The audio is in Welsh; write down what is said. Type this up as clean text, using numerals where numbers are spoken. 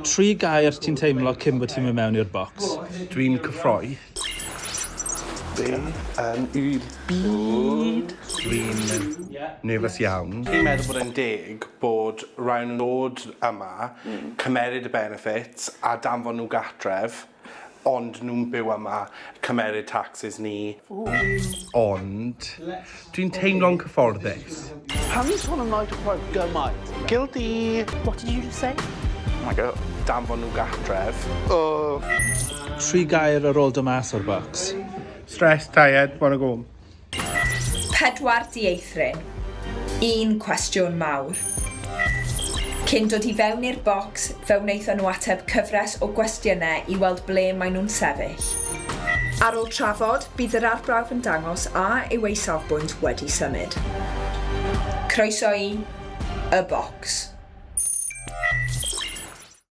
Tri gair ti'n teimlo cyn bod ti'n mynd mewn i'r bocs? Dwi'n cyffroi. Be yn y byd? Dwi'n nervous iawn. Fi'n meddwl bod e'n deg bod rhai nhw'n dod yma, cymeryd y benefits a danfon nhw gatref, ond nhw'n byw yma, cymeryd taxes ni. Ond dwi'n teimlo'n cyfforddus. Pam ni'n sôn am Nigel Price gymaint? Guilty! What did you just say? Oh my God. Danfon nhw gatref. Oh. Tri gair ar ôl dod mas o'r bocs. Stressed, tired, wanna go home. Pedwar dieithryn. Un cwestiwn mawr. Cyn dod i fewn i'r bocs, fe wnaethon nhw ateb cyfres o gwestiynau i weld ble maen nhw'n sefyll. Ar ôl trafod, bydd yr arbrawf yn dangos a yw eu safbwynt wedi symud. Croeso i Y Bocs.